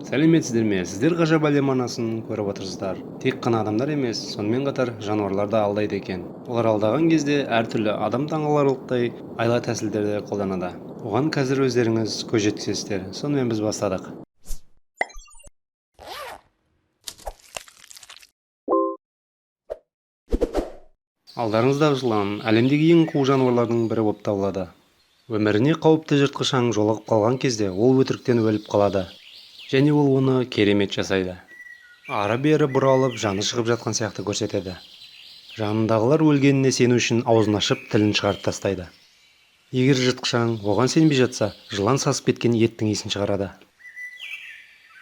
Сәлеметсіздер ме? Сіздер Ғажап әлем арнасын көріп отырсыздар. Тек қана адамдар емес, сонымен қатар жануарлар да алдайды екен. Олар алдаған кезде әртүрлі адам таңғаларлықтай айла тәсілдерді қолданады. Оған қазір өздеріңіз көз жеткізесіздер. Сонымен, біз бастадық. Алдарыңыздағы жылан әлемдегі ең қу жануарлардың бірі болып табылады. Өміріне қауіпті жыртқыш аң жолығып қалған кезде, ол өтіріктен өліп қалады. Және ол оны керемет жасайды. Ары-бері бұралып, жаны шығып жатқан сияқты көрсетеді. Жанындағылар өлгеніне сену үшін аузын ашып, тілін шығарып тастайды. Егер жыртқыш аң оған сенбей жатса, жылан сасып кеткен еттің иісін шығарады.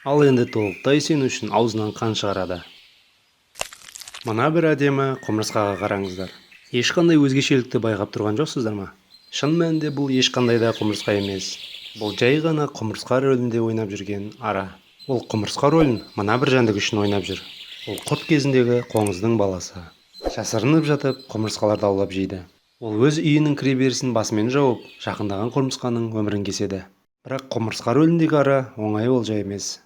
Ал енді толықтай сену үшін аузынан қан шығарады. Мына бір әдемі құмырсқаға қараңыздар. Ешқандай өзгешелікті байқап тұрған жоқсыздар ма? Шын мәнінде, бұл ешқандай да құмырсқа емес. Бұл жай ғана құмырсқа рөлінде ойнап жүрген ара. Ол құмырсқа рөлін мына бір жәндік үшін ойнап жүр. Ол құрт кезіндегі қоңыздың баласы. Жасырынып жатып, құмырсқаларды аулап жейді. Ол өз үйінің кіреберісін басымен жауып, жақындаған құмырсқаның өмірін кеседі. Бірақ құмырсқа рөліндегі ара оңай олжа емес.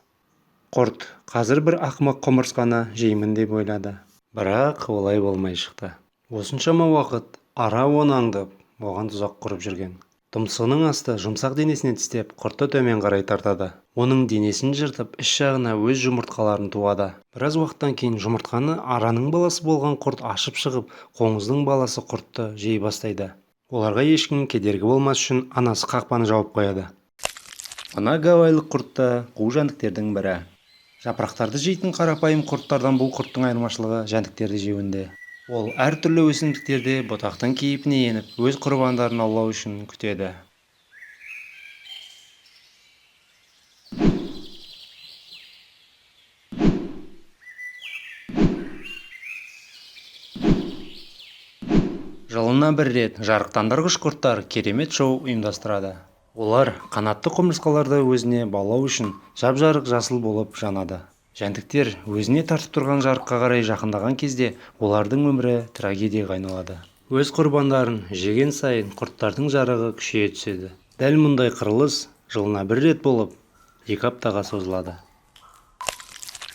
Құрт қазір бір ақымақ құмырсқаны жеймін деп ойлады. Бірақ олай болмай шықты. Осыншама уақыт ара оны аңдып, оған тұзақ құрып жүрген. Тұмсығының асты жұмсақ денесіне тістеп, құртты төмен қарай тартады. Оның денесін жыртып, іш жағына өз жұмыртқаларын туады. Біраз уақыттан кейін жұмыртқаны араның баласы болған құрт ашып шығып, қоңыздың баласы құртты жей бастайды. Оларға ешкім кедергі болмас үшін анасы қақпаны жауып қояды. Мына гавайлық құрт та қу жәндіктердің бірі. Жапырақтарды жейтін қарапайым құрттардан бұл құрттың айырмашылығы жәндіктерді жеуінде. Ол әртүрлі өсімдіктерде бұтақтың кейпіне еніп, өз құрбандарын аулау үшін күтеді. Жылына бір рет жарықтандырғыш құрттар керемет шоу ұйымдастырады. Олар қанатты құмырсқаларды өзіне баулау үшін жап-жарық жасыл болып жанады. Жәндіктер өзіне тартып тұрған жарыққа қарай жақындаған кезде, олардың өмірі трагедияға айналады. Өз құрбандарын жеген сайын құрттардың жарығы күшейе түседі. Дәл мұндай қырылыс жылына бір рет болып, 2 аптаға созылады.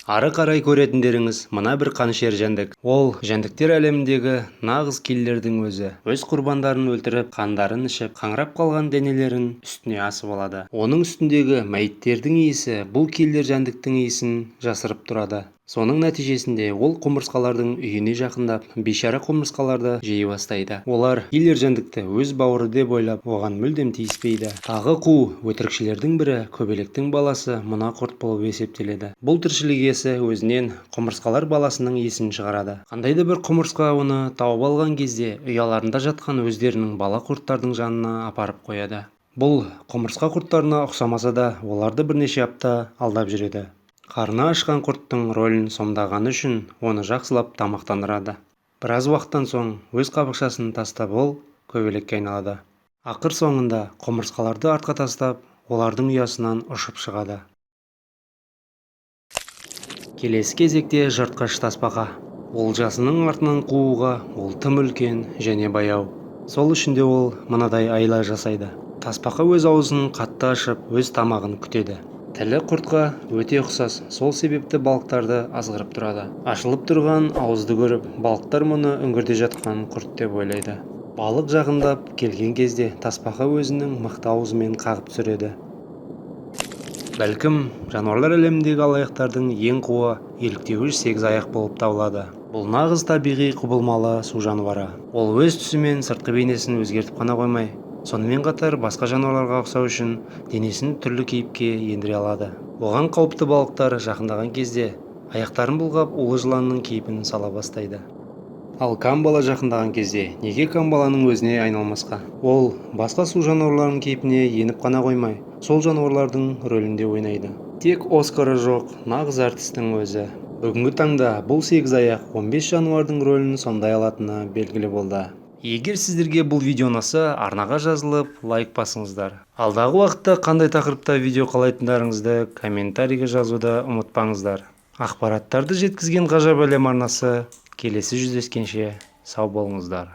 Ары қарай көретіндеріңіз мына бір қанішер жәндік. Ол жәндіктер әлеміндегі нағыз киллердің өзі. Өз құрбандарын өлтіріп, қандарын ішіп, қаңырап қалған денелерін үстіне асып алады. Оның үстіндегі мәйіттердің иісі бұл киллер жәндіктің иісін жасырып тұрады. Соның нәтижесінде ол құмырсқалардың үйіне жақындап, бейшара құмырсқаларды жей бастайды. Олар киллер жәндікті өз бауыры деп ойлап, оған мүлдем тиіспейді. Тағы қу өтірікшілердің бірі көбелектің баласы мына құрт болып есептеледі. Бұл тіршілік иесі өзінен құмырсқалар баласының иісін шығарады. Қандай да бір құмырсқа оны тауып алған кезде, ұяларында жатқан өздерінің бала құрттардың жанына апарып қояды. Бұл құмырсқа құрттарына ұқсамаса да, оларды бірнеше апта алдап жүреді. Қарны ашқан құрттың рөлін сомдағаны үшін оны жақсылап тамақтандырады. Біраз уақыттан соң өз қабықшасын тастап, ол көбелекке айналады. Ақыр соңында құмырсқаларды артқа тастап, олардың ұясынан ұшып шығады. Келесі кезекте жыртқыш тасбақа. Олжасының артынан қууға ол тым үлкен және баяу. Сол үшін де ол мынадай айла жасайды. Тасбақа өз аузын қатты ашып, өз тамағын күтеді. Тілі құртқа өте ұқсас, сол себепті балықтарды азғырып тұрады. Ашылып тұрған ауызды көріп, балықтар мұны үңгірде жатқан құрт деп ойлайды. Балық жақындап келген кезде тасбақа өзінің мықты аузымен қағып түсіреді. Бәлкім, жануарлар әлеміндегі алаяқтардың ең қуы еліктеуіш сегіз аяқ болып табылады. Бұл нағыз табиғи құбылмалы су жануары. Ол өз түсі мен сыртқы бейнесін өзгертіп қана қоймай, сонымен қатар басқа жануарларға ұқсау үшін денесін түрлі кейіпке ендіре алады. Оған қауіпті балықтар жақындаған кезде, аяқтарын бұлғап, улы жыланның кейпін сала бастайды. Ал камбала жақындаған кезде неге камбаланың өзіне айналмасқа? Ол басқа су жануарларының кейпіне еніп қана қоймай, сол жануарлардың рөлінде ойнайды. Тек Оскары жоқ нағыз әртістің өзі. Бүгінгі таңда бұл сегіз аяқ 15 жануардың рөлін сомдай алатыны белгілі болды. Егер сіздерге бұл видео ұнаса, арнаға жазылып, лайк басыңыздар. Алдағы уақытта қандай тақырыпта видео қалайтындарыңызды комментарийге жазуды ұмытпаңыздар. Ақпараттарды жеткізген Ғажап әлем арнасы. Келесі жүздескенше сау болыңыздар.